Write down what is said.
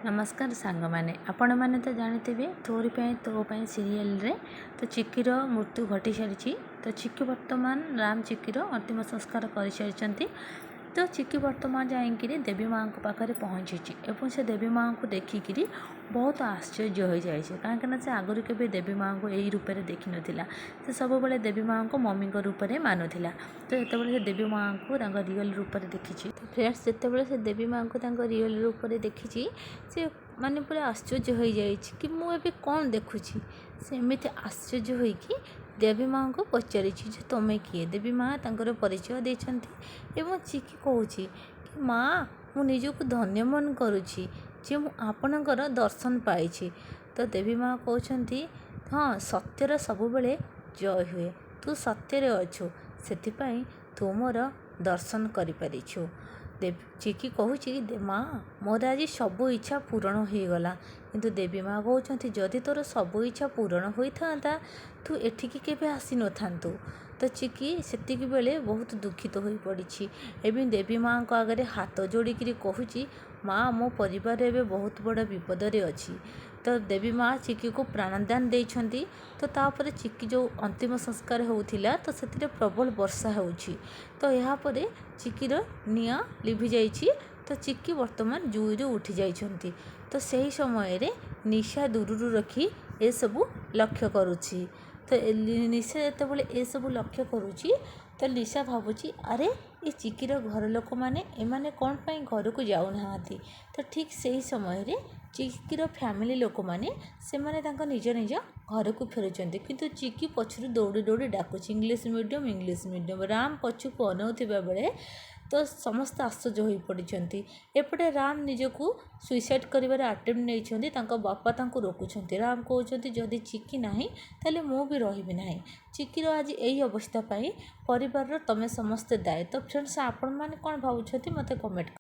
ନମସ୍କାର ସାଙ୍ଗମାନେ, ଆପଣମାନେ ତ ଜାଣିଥିବେ ତୋରି ପାଇଁ ତୋ ପାଇଁ ସିରିଏଲରେ ତ ଚିକିର ମୃତ୍ୟୁ ଘଟିସାରିଛି। ତ ଚିକି ବର୍ତ୍ତମାନ ରାମ ଚିକିର ଅନ୍ତିମ ସଂସ୍କାର କରିସାରିଛନ୍ତି। ତ ଚିକି ବର୍ତ୍ତମାନ ଯାଇକିରି ଦେବୀ ମାଆଙ୍କ ପାଖରେ ପହଞ୍ଚିଛି ଏବଂ ସେ ଦେବୀ ମାଆଙ୍କୁ ଦେଖିକିରି ବହୁତ ଆଶ୍ଚର୍ଯ୍ୟ ହୋଇଯାଇଛି, କାହିଁକିନା ସେ ଆଗରୁ କେବେ ଦେବୀ ମାଆଙ୍କୁ ଏଇ ରୂପରେ ଦେଖିନଥିଲା। ସେ ସବୁବେଳେ ଦେବୀ ମାଆଙ୍କୁ ମମିଙ୍କ ରୂପରେ ମାନୁଥିଲା। ତ ଯେତେବେଳେ ସେ ଦେବୀ ମାଆଙ୍କୁ ତାଙ୍କ ରିଅଲ୍ ରୂପରେ ଦେଖିଛି, ତ ଫ୍ରେଣ୍ଡସ୍, ଯେତେବେଳେ ସେ ଦେବୀ ମାଆଙ୍କୁ ତାଙ୍କ ରିଅଲ୍ ରୂପରେ ଦେଖିଛି, ସେ ମାନେ ପୁରା ଆଶ୍ଚର୍ଯ୍ୟ ହୋଇଯାଇଛି କି ମୁଁ ଏବେ କ'ଣ ଦେଖୁଛି। ସେ ଏମିତି ଆଶ୍ଚର୍ଯ୍ୟ ହୋଇକି ଦେବୀ ମାଆଙ୍କୁ ପଚାରିଛି ଯେ ତୁମେ କିଏ? ଦେବୀ ମା' ତାଙ୍କର ପରିଚୟ ଦେଇଛନ୍ତି ଏବଂ ଚିକି କହୁଛି କି ମା', ମୁଁ ନିଜକୁ ଧନ୍ୟ ମନେ କରୁଛି ଯେ ମୁଁ ଆପଣଙ୍କର ଦର୍ଶନ ପାଇଛି। ତ ଦେବୀ ମା' କହୁଛନ୍ତି, ହଁ, ସତ୍ୟର ସବୁବେଳେ ଜୟ ହୁଏ, ତୁ ସତ୍ୟରେ ଅଛୁ, ସେଥିପାଇଁ ତୁ ମୋର ଦର୍ଶନ କରିପାରିଛୁ। ଚିକି କହୁଛି, ମା', ମୋର ଆଜି ସବୁ ଇଚ୍ଛା ପୂରଣ ହୋଇଗଲା। କିନ୍ତୁ ଦେବୀ ମା' କହୁଛନ୍ତି, ଯଦି ତୋର ସବୁ ଇଚ୍ଛା ପୂରଣ ହୋଇଥାନ୍ତା, ତୁ ଏଠିକି କେବେ ଆସିନଥାନ୍ତୁ। ତ ଚିକି ସେତିକି ବେଳେ ବହୁତ ଦୁଃଖିତ ହୋଇପଡ଼ିଛି ଏବଂ ଦେବୀ ମାଆଙ୍କ ଆଗରେ ହାତ ଯୋଡ଼ିକିରି କହୁଛି, ମା', ମୋ ପରିବାର ଏବେ ବହୁତ ବଡ଼ ବିପଦରେ ଅଛି। ତ ଦେବୀ ମା' ଚିକିକୁ ପ୍ରାଣଦାନ ଦେଇଛନ୍ତି। ତ ତାପରେ ଚିକି ଯେଉଁ ଅନ୍ତିମ ସଂସ୍କାର ହେଉଥିଲା, ତ ସେଥିରେ ପ୍ରବଳ ବର୍ଷା ହେଉଛି। ତ ଏହାପରେ ଚିକିର ନିଆଁ ଲିଭି ଯାଇଛି। ତ ଚିକି ବର୍ତ୍ତମାନ ଜୁଇରୁ ଉଠି ଯାଇଛନ୍ତି। ତ ସେହି ସମୟରେ ନିଶା ଦୂରରୁ ରଖି ଏସବୁ ଲକ୍ଷ୍ୟ କରୁଛି। ତ ନିଶା ଯେତେବେଳେ ଏସବୁ ଲକ୍ଷ୍ୟ କରୁଛି, ତ ନିଶା ଭାବୁଛି, ଆରେ, ଏ ଚିକିର ଘର ଲୋକମାନେ ଏମାନେ କ'ଣ ପାଇଁ ଘରକୁ ଯାଉନାହାନ୍ତି? ତ ଠିକ୍ ସେହି ସମୟରେ ଚିକିର ଫ୍ୟାମିଲି ଲୋକମାନେ ସେମାନେ ତାଙ୍କ ନିଜ ନିଜ ଘରକୁ ଫେରୁଛନ୍ତି, କିନ୍ତୁ ଚିକି ପଛରୁ ଦୌଡ଼ି ଦୌଡ଼ି ଡାକୁଛି, English medium, English medium. Ram ପଛକୁ ଅନଉଥିବା ବେଳେ ତ ସମସ୍ତେ ଆଶ୍ଚର୍ଯ୍ୟ ହୋଇପଡ଼ିଛନ୍ତି। ଏପଟେ ରାମ ନିଜକୁ ସୁଇସାଇଡ଼୍ କରିବାର ଆଟେମ୍ପ୍ଟ ନେଇଛନ୍ତି, ତାଙ୍କ ବାପା ତାଙ୍କୁ ରୋକୁଛନ୍ତି। ରାମ କହୁଛନ୍ତି, ଯଦି ଚିକି ନାହିଁ ତାହେଲେ ମୁଁ ବି ରହିବି ନାହିଁ। ଚିକିର ଆଜି ଏଇ ଅବସ୍ଥା ପାଇଁ ପରିବାରର ତମେ ସମସ୍ତେ ଦାୟୀ। ତ ଫ୍ରେଣ୍ଡସ୍, ଆପଣମାନେ କ'ଣ ଭାବୁଛନ୍ତି ମୋତେ କମେଣ୍ଟ